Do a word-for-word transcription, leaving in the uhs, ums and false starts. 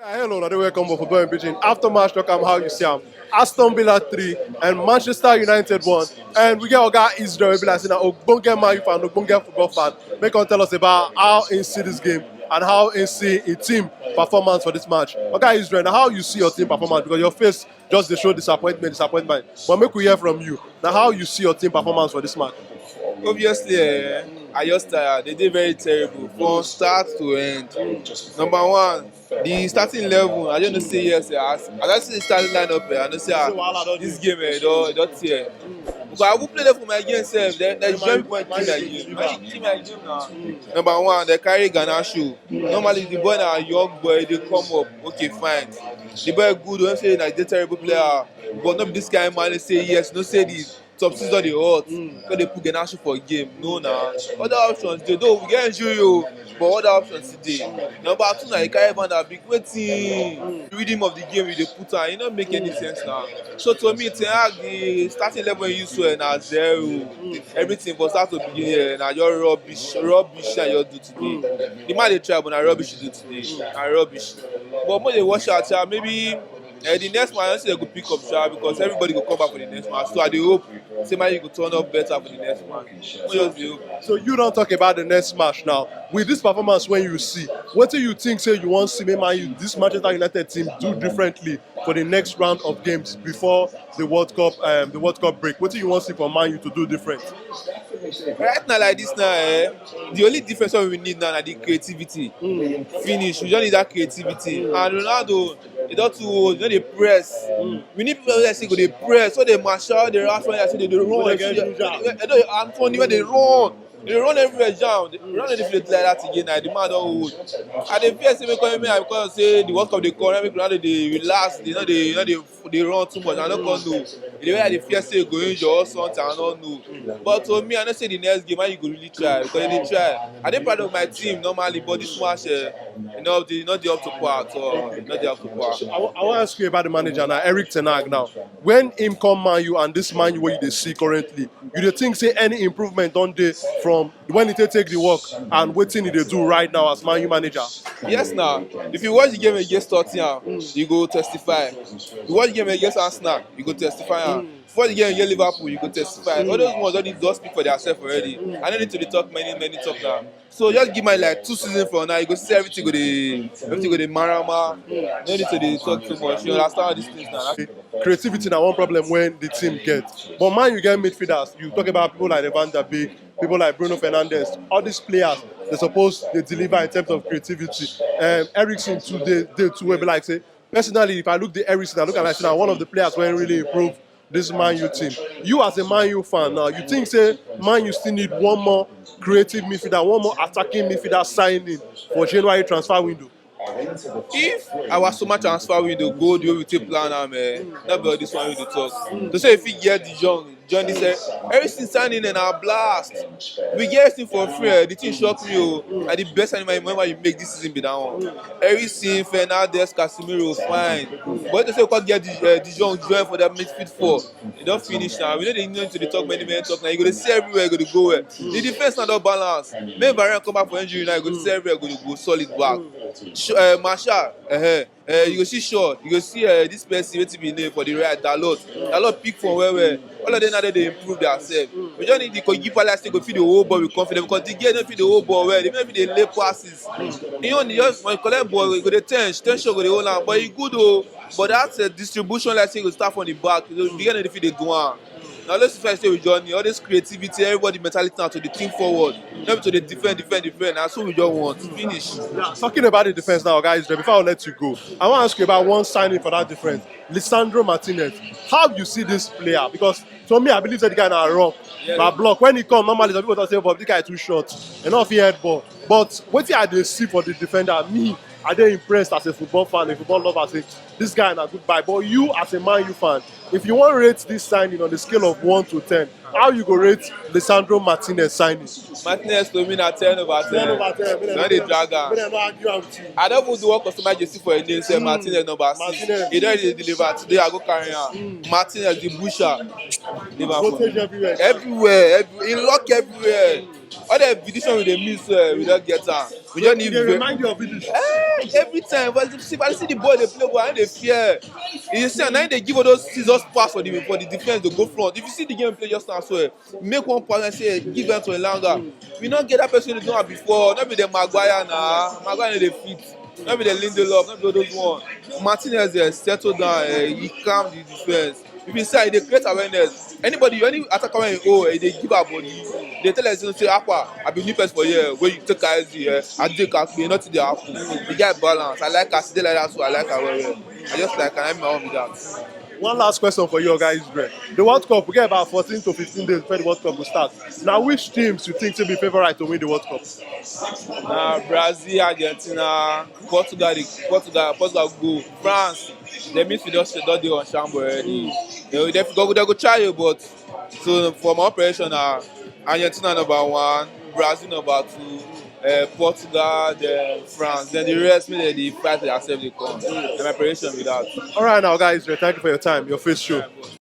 Hello, na the welcome for Football in Pidgin. After match, talk am how you see am. Aston Villa three and Manchester United one. And we get Oga Israel, we be like say na ogbonge Man U fan, ogbonge football fan. Make him tell us about how he see this game and how he see his team performance for this match. Oga Israel, na how you see your team performance, because your face just dey show disappointment, disappointment. But make we hear from you. Na how you see your team performance for this match? Obviously, eh, I just tired. They dey very terrible from start to end. Number one, the starting eleven, I just know say yes. Eh, as, as I see the starting lineup, eh, I know say ah, this game eh, e don e don tear. Because I go play there for my game sef. Dem dem join point kill my game. When you kill my game na. Number one, dem carry Garnacho. Normally the boy na young boy, e dey come up. Okay, fine. The boy good, we no say na dey terrible player, but no be this kind man say yes, no say the top six don dey hot, go dey put Garnacho for game. No na. Other options dey, though we get injury o, but other options still dey. Number two na Ilkay Van de Beek. Wetin rhythm of the game you dey put am? E no make any sense na. So to me, Ten Hag, the starting eleven he use so eh, na zero. Everything from start to begin eh, na just rubbish, rubbish I just do today. The man dey try, but na rubbish he do today. Na rubbish. But make dey watch out sha, maybe eh, the next match I think dem go pick up sha, because everybody go come back for the next match. So I dey hope say Man U go turn up better for the next match. Make just dey hope. So you don talk about the next match now. With this performance wey you see, wetin you think say you wan see make Man U, this Manchester United team, do differently for the next round of games before the World Cup, um, the World Cup break? Wetin you wan see for Man U to do different? Right now like this now, eh, the only difference wey we need now na the creativity. Finish, we just need that creativity. And Ronaldo, e don too old, e no dey press. We need people wey say go dey press, so dey Martial, dey Rashford, I say dey dey run. Wey dey get ginger. Eh, eh, no, Anthony wey dey run. Dey run everywhere jam. Dey run anything like that again. Na the man don old. I dey fear say make come make I come say the World Cup dey come, make Ronaldo dey relax, dey no dey no dey dey run too much. I no come know. The way I dey fear say e go injure or something, I no know. But to me, I know say the next game, Man U go really try, because dem dey try. I dey proud of my team normally, but this match, eh, e no dey e no dey up to par at all. E no dey up to par. I wa- I wan ask you about the manager now, Eric Ten Hag now. When him come Man U and this Man U wey you dey see currently, you dey think say any improvement don dey from when he take take the work and wetin he dey do right now as Man U manager? Yes na. If you watch the game against Tottenham, you go testify. You watch the game against Arsenal, you go testify am. Before the game against Liverpool, you go testify. All those ones don dey don speak for theirself already. I no need to dey talk many many talk now. So just give me like two seasons from now, you go see everything go dey everything go dey marama. No need to dey talk too much. You understand all these things now. Creativity na one problem wey the team get. But Man U get midfielders. You talk about people like Van de Beek, people like Bruno Fernandes. All these players, they suppose dey deliver in terms of creativity. Um, Eriksen too dey dey too wey be like say, personally, if I look the Eriksen, I look at like say na one of the players wey really improve this Man U team. You as a Man U fan now, you think say Man U still need one more creative midfielder, one more attacking midfielder signing for January transfer window? If our summer transfer window go the way we take plan am, eh, no be all this one we dey talk. To say if we get the young, join this, eh, everything signing and our blast. We get everything for free. Eh, the thing shock me o. And the best signing my remember you make this season be that one. Everything Fernandes, Casemiro, fine. But to say we come get the, uh, the young join for that midfield four, e don finish now. We no dey need to dey talk many many talk now. You go dey see everywhere, you go dey go well. The defense na don balance. Make Varane come back for injury now, you go see everywhere go dey go solid back. Sh- uh, Martial, uh, uh, you go see Shaw, you go see uh, this person wetin be name for the right, Dalot. Dalot pick for well well. All of them now dey improve themselves. We just need the goalkeeper like say go fit dey hold ball with confidence, because the girl no fit dey hold ball well. They no fit dey lay passes. You know, the just when you collect ball, you go dey tense, tension go dey hold am. But e good o. But that uh, distribution like say go start from the back. You know, the girl no dey fit dey do am. Now let's first say with Johnny, all this creativity, everybody mentality now to the think forward, not to the defend, defend, defend. That's what we just want. Finish. Yeah, talking about the defense now, guys, before I let you go, I want to ask you about one signing for that defense, Lisandro Martinez. How you see this player? Because to me, I believe that the guy na rock, na block. When he come, normally some people talk say, "But this guy too short, enough he head ball." But wetin I dey see for the defender, me, I dey impressed as a football fan, a football lover. Say this guy na good buy. But you, as a Man U fan, if you wan rate this signing on the scale of one to ten, How you go rate Lisandro Martinez signing? Martinez to me na ten over ten. Ten over ten. Make dem no dey drag am. Make dem no argue am with you. I don even do one customer jersey for a name sef. Martinez number six. Martinez. He don dey deliver today. I go carry am. Martinez the busher. Leave am for me. Everywhere. Every, he lock everywhere. All the edition we dey miss, uh, we don get am. We just need. Dey remind you of English. Eh, every time, but see, but see the boy dey play ball, I no dey fear. You see, and now they give all those scissors pass for the for the defense to go front. If you see the game play just now, so eh, make one pass and say give them to Elanga. We no get that person we don have before. No be the Maguire na. Maguire no dey fit. No be the Lindelof. No be all those one. Martinez eh, settle down. Eh, he calm the defense. If you see, e dey create awareness. Anybody, any attacker wey you owe, e dey give her body. Dey tell us say, "Akwa, I be new person for here. Wey you take easy, eh? I dey calculate, nothing dey happen." The guy balance. I like as e dey like that, so I like am well well. I just like am. Na my own be that. One last question for you, guys. The World Cup, we get about fourteen to fifteen days before the World Cup will start. Now, which teams you think will be favorite to win the World Cup? Na Brazil, Argentina, Portugal, dey- Portugal, Portugal go, France. Dem midfield don don dey on shambo already. They go they go try you, but so for my own prediction na Argentina number one, Brazil number two, uh, Portugal, then France. Then the rest make dem dey fight their self dey come. Na my prediction be that. All right, now, guys, thank you for your time, your first show.